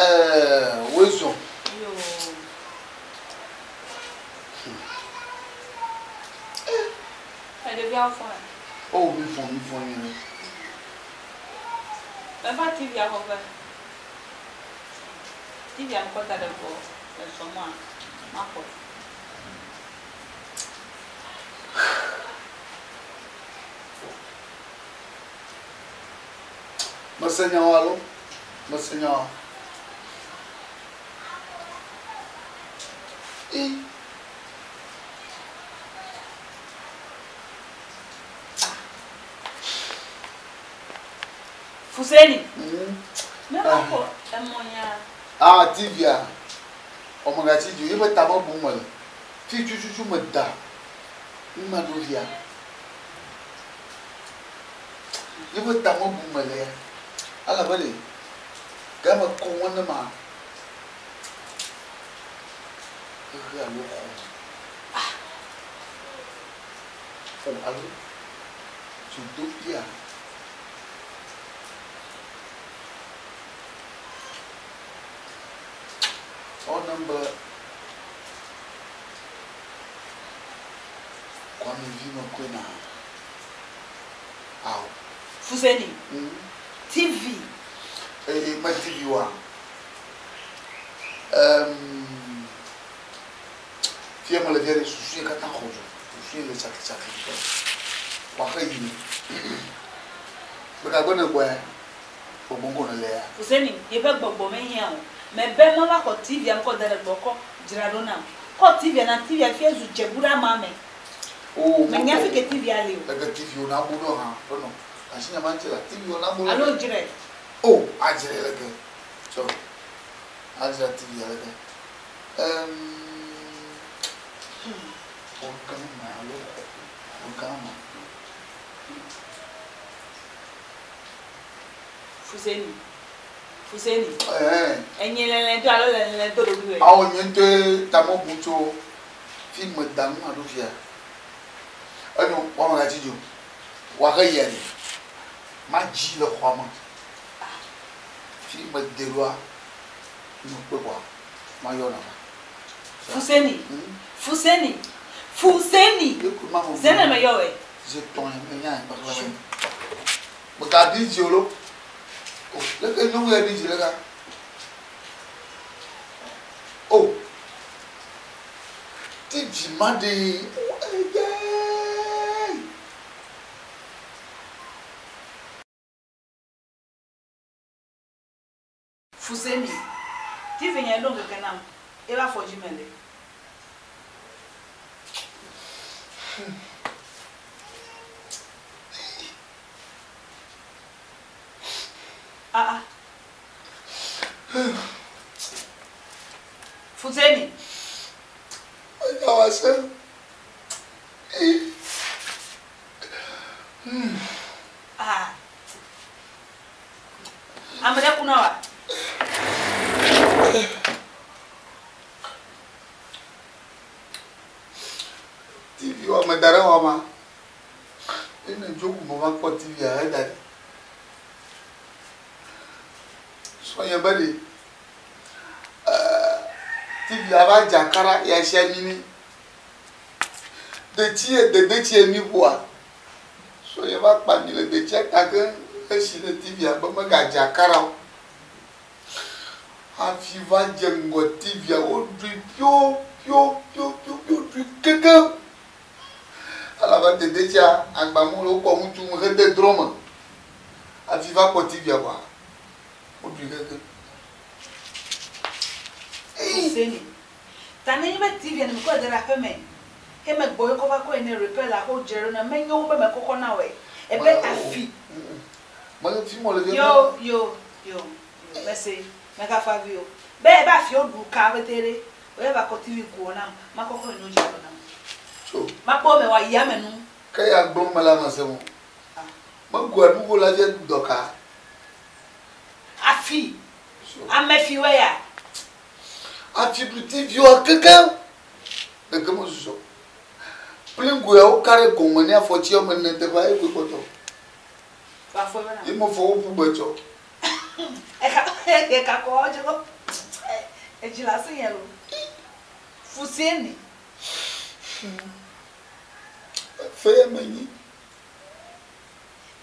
Ɛɛ, woe zɔ. Yoo. Ɛ ɖeviawo fɔ̃ ya? Oh, mi fɔ̃, mi fɔ̃ nyuiɖe. Meva TV-a xɔ ƒe. TV-a mekpɔ da ɖe gbɔ le sɔmɔa, maxɔe. Mese nyawo alo? Mese nyawoa? I. Fuseni. Ne ma xɔ emɔ nya. Ah, TV-a, ɔmegatsi dzi o, yeƒe tame bum mele. Fi tututu meda nu ma ɖo fia. Yeƒe tame bum mele ya. Elabe ɖe game kɔ ŋu ne ma xexe alo xɔ me. Ah! O alo dzodoƒea. Ewɔ nam be Kwame vi mekɔe na ao. Fuseni, TV. Eye me TV wa. Ehm, fia mele fia ɖe susu ye katã xɔ dzo. Susu ye le tsakitsaki ŋutɔ. Wa xe yi me. Gbegagbe ne gbɔe gbɔgbɔ ŋkɔ ne le ya. Fuseni, yeƒe gbɔgbɔ mehiã o. Mebe mava xɔ TV-a mekɔ da ɖe gbɔ kɔ dzra ɖo nam. Kɔ TV-a na TV-a fia zu dzebu ɖe ama me. O, Menya fi ke TV-a li o. Leke TV wo na bu ɖo hã, ɖo nɔ. Asi nya ma ŋuti la, TV wo na bu leke. Alo dzrae. O, adzrae leke. Tsɔ, adzra TV-a leke. Ehm, xɔ gã me alo xɔ gã me. Fuseni. Fuseni. Ɛhɛn. Enye lɛlɛ do alo lɛlɛ do ɖokuiwòe? Ao, nye ŋutɔe ta mebu tso fi meda nu ma ɖo fia. Enyo, woame gatsi dzi o. Woaxe yia ɖe, madzi le xɔa me. Fi mede ɖoa, ne mekpɔe kɔa, mayɔ nava. Fuseni. Fuseni. Fuseni. Zene meyɔ wòe. Zetɔ̃e menya kpakple be. Megaɖi dzi o lo. O, leke nyɔnu ya ɖi dzi ɖeka? O, ti dzi ma ɖe. O, eye. Fuseni, TV nye ɖo ŋkeke nam, eva afɔ dzi mele. Ah ah. Fuseni. Enya wa se. Ah. Ame ɖe ku na wa? TV wa me da ɖe xɔ ma. Ene dzo ku me va kpɔ TV a eda ɖi. Srɔ̃nye be ɖe TV a va dze akara ya si ami ni. Detsi ye de detsi ye mi ƒoa. Srɔ̃nye va kpa mi le detsia ta keŋ esi ɖe TV a be megadze akara o. Hafi va dze ŋgɔ TV a woɖui pio pio pio pio pio ɖui kekeŋ. Elabe dedetsia agba mu le wokɔ ŋutsu ŋu hede drɔ me. Hafi va kpɔ TV-a vɔa, woɖui kekeŋ. Fuseni. Ta nenye be TV-a ne mekɔe da ɖe aƒe me he megbɔ ye kɔ va kɔe ne repair le aƒe dzrae ɖo na menyo wu be mekɔkɔ na wɔe. Ebe afi. Mele fi mɔ le fia. Yo yo yo yo mese megafa avi o. Be ebe afi woɖu ka pete ɖe. Oya va kɔ TV kuwɔ nam, makɔ kɔ eno dzra ɖo nam. Tso. Makpɔ eme wòayi ame nu. Ke ya gblɔm mele ame se mo. Megua nugo la dze dɔ ka. Afi. Ame fi wɔ ya. Afi ɖu TV wa kekeŋ. Ɖeke me susɔ. Plingo ya wo ka ɖe gɔme ne afɔtsi wɔme ene teƒea ye koe kpɔtɔ. Afɔ Ye me fɔ wo ƒu gbe tsɔ. Eka. Kakɔ dze edzi le asi nye lo. Fusieni. Efe ya menyi.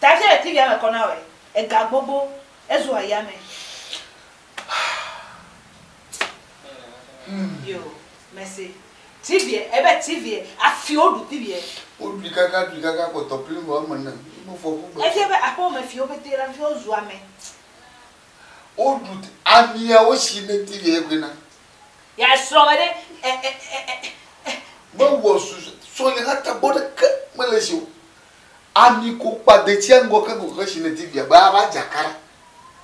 Ta fi le TV ame kɔ na wɔ. Ega gbogbo ezu ayame. Yo, merci. TV, ebe TV, afi wo ɖu TV. Woɖui kaka ɖui kaka kpɔtɔ pli ŋgɔ ame ne. Mefɔ ƒu gbe. Efia be aƒewo me fiwo pete la fi wo zu ame. Woɖu amiawo si ne TV ye koe na. Ya srɔ̃ me ɖe ɛ ɛ ɛ ɛ. Mewɔ susu sɔnye hã tagbɔ ɖeke mele si o. Ami ko kpadetsia ŋgɔ ke ko ke si ne TV be ava dzakara.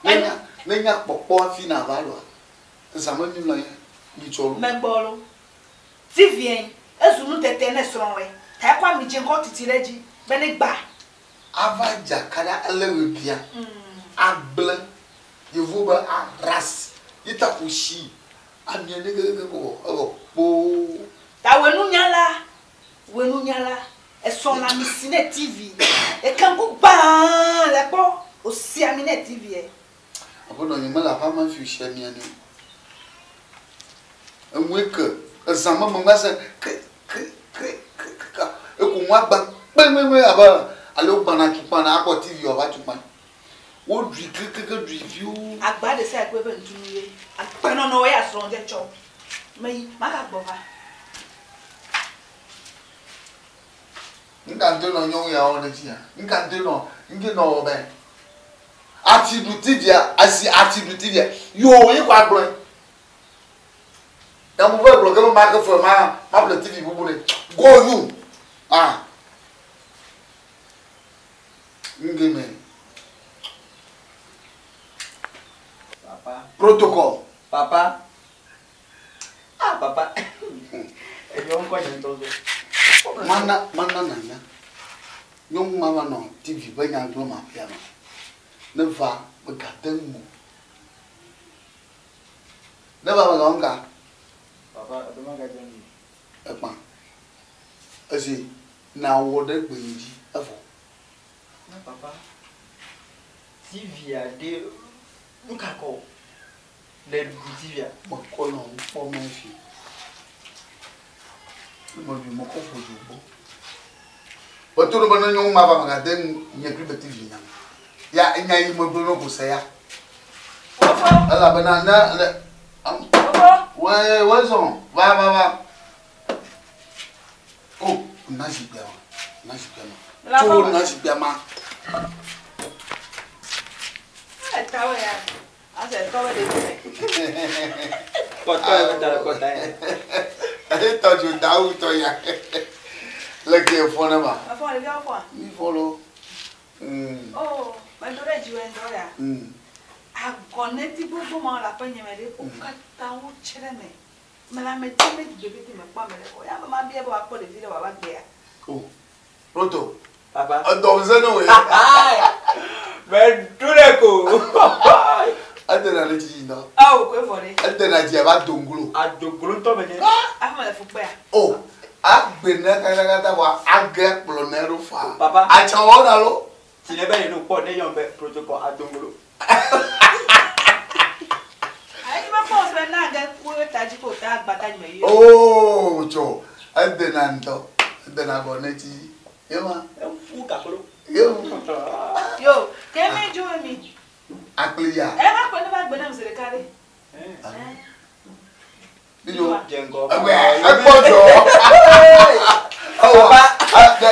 Ne nya ne nya kpɔkpɔ hafi na va loa. Zã me mi mlɔ anyi mi tsɔ lo. Megbɔ lo. TV ezu nutete ne srɔ̃ wɔe. Ta ekɔ ami dze ŋkɔ titi ɖe edzi be ne gba. Ava dzakara ale ɣebia. Agble yevu be aras yi ta ko si amia ne keke ko evɔ kpoo. Ta wɔ enunyala esɔ na mi si ne TV. Ekanku gbaa le kpɔ osi ami ne TV yɛ. Aƒenɔ nye mele aƒea me fi si amia ne. Eŋue ke ezã me me se ke ke ke ke ke eko ŋua gba kpekpekpe abe alo gbana tukpa na akpɔ TV wòava tukpa. Woɖui kekeke ɖui viwo. Agba ɖe sia ɖe ƒe ŋutunu ye. Agbenɔnɔ ya srɔ̃ dze tsɔ. Meyi magagbɔ va. Nka ŋutɔ nɔ nyɔnu ya wɔ ɖe dzia. Nka ŋutɔ nɔ ŋke nɔ wɔ be. Ati ɖu TV asi ati ɖu TV yo ye kɔ agblɔe. Yamu ve gblɔ ke be ma ke fe ma ma ƒle TV bubu ɖe. Go you. Ah. Ŋge me. Papa. Protocol. Papa. Ah, papa. Enyɔ ŋkɔ nye ŋutɔ so. Mana mana nanya. Nyɔnu ma va nɔ TV ƒe nya gblɔm aƒea me. Ne va megade ŋu. Ne va megawɔ ŋka. Papa, ebe magadze ŋu. Ekpã. Esi na wɔ ɖe gbe dzi evɔ. Na papa. TV aɖe nuka kɔ le ɖu TV a. Mekɔ nɔ ŋu kpɔ me fi. Ne meɖui mekɔ ƒo dzo gbɔ. Beto ɖo be ne nyɔnu ma va megade nye kple be TV nya. Ya enya yi megblɔ ne ko se ya. Fofo. Elabena ne le. Fofo. Wɛ wɛ zɔn va va va. Oh, na zikpuia ma. Na zikpuia ma. Tso na zikpuia ma. Etawo ya. Ase tɔwɔ ɖe fi. Kɔtɔ yɛ bɛ ta le kɔta yɛ. Etɔ dzo dawu tɔ ya. Le ke fɔ ne ma. Efɔ ɖeviawo fɔa? Mi fɔ lo. Oh, medo ɖe dziwɔ ŋdɔ ya. Agɔneti gbogbo ma le aƒe nye me ɖe wo katã wotsi ɖe me. Mele ame dzi me gbebete me kpɔ ame ɖe o. Ya me ma bia be wòakpɔ ɖevi ɖe wòava gbea. Oh, Roto. Papa. Edɔ ŋusẽ ne wò ya. Meɖo ɖe ko. Edena ɖe dzi ŋutɔ. Awo koe vɔ ɖe. Edena dzi abe adonglo. Adonglo ŋutɔ me nye. Aƒe me le fukpea. Oh, agbe ne katakata vɔ age kplɔ ne ɖo fa. Papa. Atsɔ na lo. Tsi ne be ne no kpɔ ne yɔn be protocol adonglo. Ayi be kpɔ be na age ku eta dzi ko ta agbata dzi me yi. Oh, tso edena ŋutɔ. Edena gɔ ne dzi. Yema. Efu kaklo. Yewu. Yo, ke mi dzo mi. Akpli ya. Eva kpɔ ne va gbe nam zi ɖeka ɖe. Yo. Dze ŋgɔ. Egbe ekpɔ dzɔ. Papa,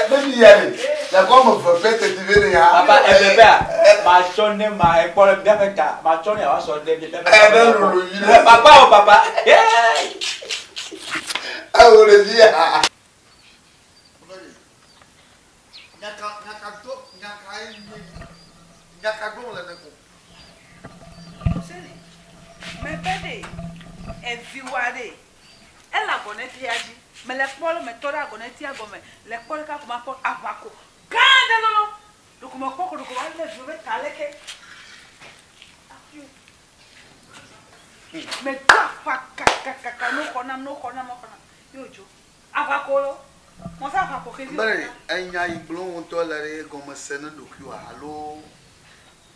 ne mi ya le, le kɔ me ve pe tete ve ne ya. Papa, eve pea, matsɔ ne ma ekpɔ le míaƒe ta, matsɔ ne wòasɔ ɖe míaƒe ta. Ɛ ne lolo vi ɖe. Papa o papa. Ewo ɖevi ya. Nyaka nyaka do nyaka ye nyaka gblɔm le ne ko. Seni, mebe ɖe eviwa ɖe ele agɔnetia dzi mele kpɔ le metɔ ɖe agɔnetia gɔme le kpɔ ɖeka ko makpɔ aʋako gã ɖe lolo ɖeko mekpɔ ko ɖeko wòalé viwo be ta leke medo aʋa kakakaka no xɔ nam no xɔ nam no xɔ nam ye wòdzo aʋako lo mɔsa aʋako xevi. Bẹ́ẹ̀ enya yi gblɔm ŋutɔ le ɖe gɔmese ne ɖokuiwòa alo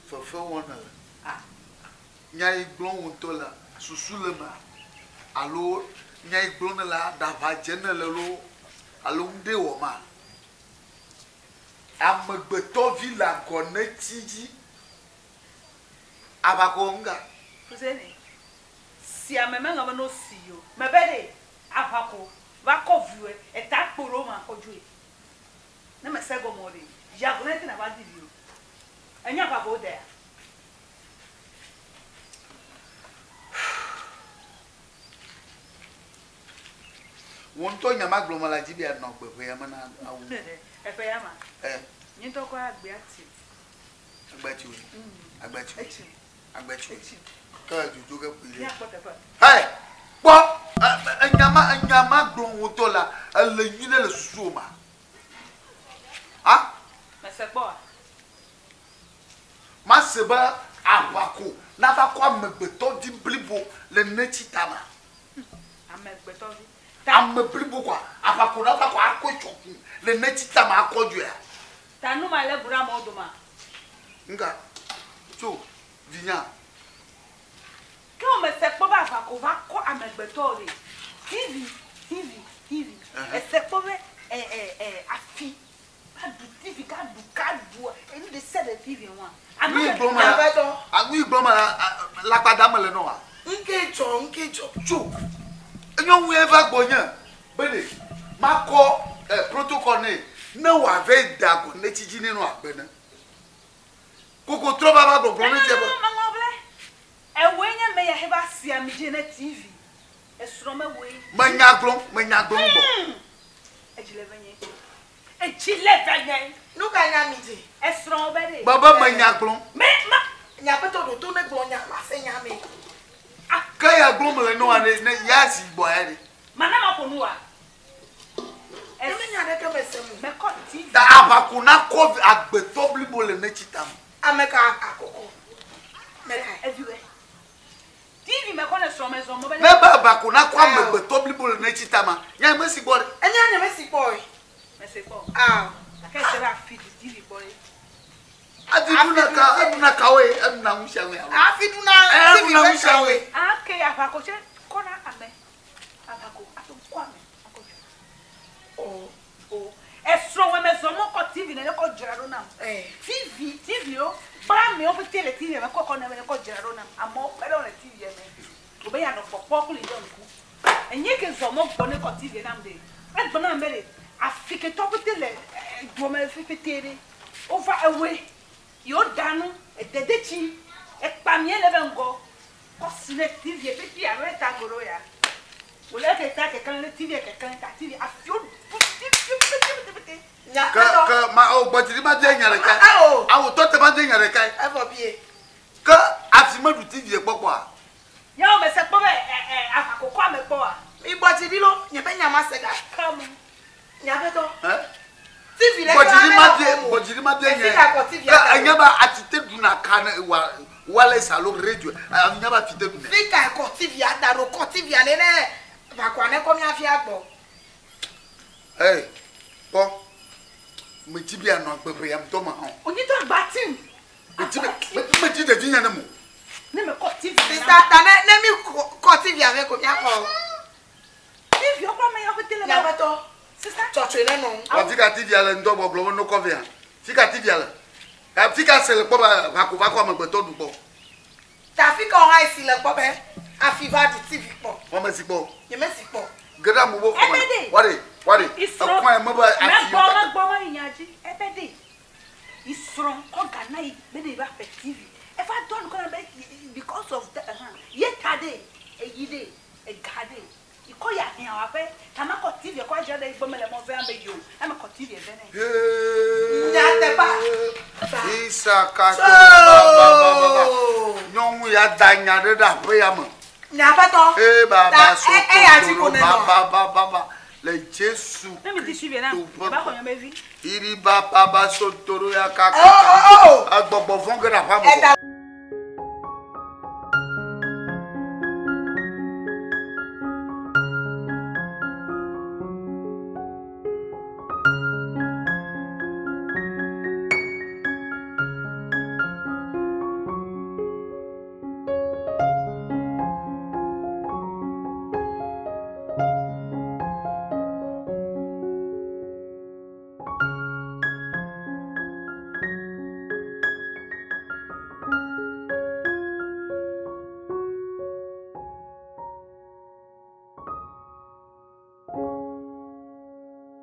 fefe wɔm nèle. Ah. Nya yi gblɔm wò ŋutɔ lea, susu le emea? Alo nya yi gblɔm nèlea, ɖaʋa dze nèle loo alo ŋɖe wɔma? Amegbetɔvi le agɔneti dzi. Aʋakɔ ŋga. Fuseni, si ame meŋlɔ be no si o. Mebe ɖe aʋako va kɔ viwòe, eta kpo ɖe wo ma kɔ dzoe. Ne mese egɔme o ɖe, yi agɔneti nava di viwò. Ènya aʋako wodea? Wò ŋutɔ nya ma gblɔm mele dzi be yeanɔ agbe ƒe ya me na awu. Eƒe ya ma? Ɛ. Nye ŋutɔ kɔ agbea ti. Agbea ti wò. Agbea ti wò. Etsi. Agbea ti wò. Etsi. Ke dzodzo ke kpui ɖe. Míakpɔ teƒe. Hɛ! Kpɔ! Enya ma, enya ma gblɔm wò ŋutɔ la, ele nyui ɖe le susuwò mea? Ha? Mese kpɔa? Mase be aʋako nava kɔ amegbetɔ vi blibo le neti tame. Amegbetɔ vi. Ame blibo kɔa, aʋako nava kɔ akɔe tsɔ ku le neti tame akɔ dzoea. Ta nu ma le bu ɖe amewo domea? Ŋka tso vinya. Ke wo mese kpɔ be aʋako va kɔ amegbetɔ o ɖe. TV, TV, TV. Ese kpɔ be ɛ ɛ ɛ afi Va ɖu TV ka ɖu ka ɖu enu ɖe sia ɖe TV ŋua. Nu yi gblɔm la, nu yi gblɔm la, lakpada mele nɔ wa. Ŋke dzɔ, ŋke dzɔ. Tso, nyɔnu ye va gbɔnye be ɖe makɔ protocol nɛ ne wòava da agɔ ne tsi dzi ne nɔ agbe ne. Koko trɔ va va gbɔgblɔ ne fia be. Meŋlɔ ble. Ewoe nye me ya he va si ami dzi ne TV. Esrɔ̃ mewoe. Menya gblɔm, menya gblɔm gbɔ. Edzi le venye. Etsi le venye. Nu ka nya mi dzi? Esrɔ̃ be ɖe. Bebe menya gblɔm. Me ma. Nya ƒetɔ ɖo to ne gblɔ nya ma se nya me. Ke ya gblɔm mele nɔa ne ne ya zi gbɔ ya ɖe. Mana ma ƒo nu wa. Ne me nya ɖeke me se mu. Me kɔ TV. Ta aʋako na kɔ agbetɔ blibo le ne tsi tame. Ame ka akɔkɔ? Me ka? Eviwɛ. TV me kɔ ne srɔ̃ me zɔ mɔ be. Ne be aʋako na kɔ amegbetɔ blibo le ne tsi tama, nya me si gbɔ ɖe. Enya nye me si gbɔ. Me si gbɔ. Ah. Gake ese be afi ɖu TV gbɔ ɖe. Afi ɖu na ka, eɖu na kawoe, eɖu na ŋusiawoe. Afi ɖu na TV ƒe kawoe. Ah, ke aʋako tse kɔ na ame. Aʋako ato kɔ ame akɔ dzo. Oh. Oh. Esrɔ̃ wɔ me zɔ mɔ kɔ TV ne kɔ dzra ɖo nam. TV, TV wo, kpla amewo pete le TV me kɔ kɔ ne kɔ dzra ɖo nam. Amewo kpe ɖe wo le TV me. Wo be yanɔ kpɔkpɔ kple yi ŋku. Enye ke zɔ mɔ gbɔ ne kɔ TV nam ɖe. Egblɔ nam be ɖe afi ke tɔ pete le dua me pete ɖe. Wova ewoe. Yewo ɖa nu, edede tsi, ekpa mie le be ŋgɔ. Kɔ si ne TV pete alo eta go ɖo ya. Wòle eke ta keklẽ ne TV keklẽ ta TV afi wo ɖu TV pete pete pete. Nya Ke ke ma o gbɔdzi ma bia nya ɖeka. Awo. Awo tɔ te ma bia nya ɖeka. Evɔ bie. Ke afi me ɖu TV kpɔkpɔa? Yawo me se kpɔ be ɛ ɛ aʋakokɔ ame kpɔa? Mi gbɔdzi ɖi lo, nye be nya ma se ɖa. Kamu. Nya ƒetɔ. Ɛ? TV ɖe Gbɔdzi ɖi ma bia ame gbɔdzi ɖi ma bia Efi nya. ka kɔ TV Ke ata enya be ati te ɖuna ka ne wa wireless alo radio. Enya be ati te ɖuna. Fi ka kɔ TV ata ɖo kɔ TV ne ne ʋakɔa ne kɔ mía fia gbɔ. Hey, kpɔ. Me dzi be anɔ agbe ƒe ya ŋutɔ me hã. Onyitɔ agba tim. Me dzi be me dzi ɖevi nya ne mo. Ne me kɔ TV Sista ta ne ne mi kɔ TV ave ko mía kɔ. TV kɔ me ya ƒe tele. Nya ƒetɔ. Sista. Tsɔtsɔe ne nɔ. Wa fi ka TV le ŋutɔ gbɔgblɔ be no kɔ via. Fi ka TV le. Fi ka se le kpɔ be ʋako va kɔ amegbetɔ ɖu kpɔ. Ta fi ka hã si le kpɔ be afi va ɖu TV kpɔ. Wọ́n me si kpɔ. Nye me si kpɔ. Ge ɖe amewo xɔ me. Ebe ɖe. Wa ɖe, wa ɖe. Isrɔ̃. Ekɔe me be afi Megbɔ yɔ megbɔ me yi nya dzi. Ebe ɖe. Isrɔ̃ kɔ ga na yi be ne va ƒe TV. Eva do nu kɔ na be because of that hã. Ye ta ɖe, eyi ɖe, ega ɖe. Ikɔ ya hiã wa ƒe. Tama kɔ TV kɔ adzra ɖe gbɔ me le mɔ vea be yo. Ame kɔ TV ve nɛ. Nyateƒea. Isaka to ba ba ba ba ba. Nyɔnu ya da nya ɖe ɖe aƒe ya me. Nya ƒetɔ. E ba ba Ta so eya dzi ko to ne ba nɔ. ba ba ba ba. Le Jesu Ne mi ti suivi na. Kristo ƒe Eba xɔ nyɔme vi. Iri ba ba ba so toro ya kaka. Oh oh oh. Agbɔgbɔ vɔ̃ ge ɖe aƒea me vɔ. Eta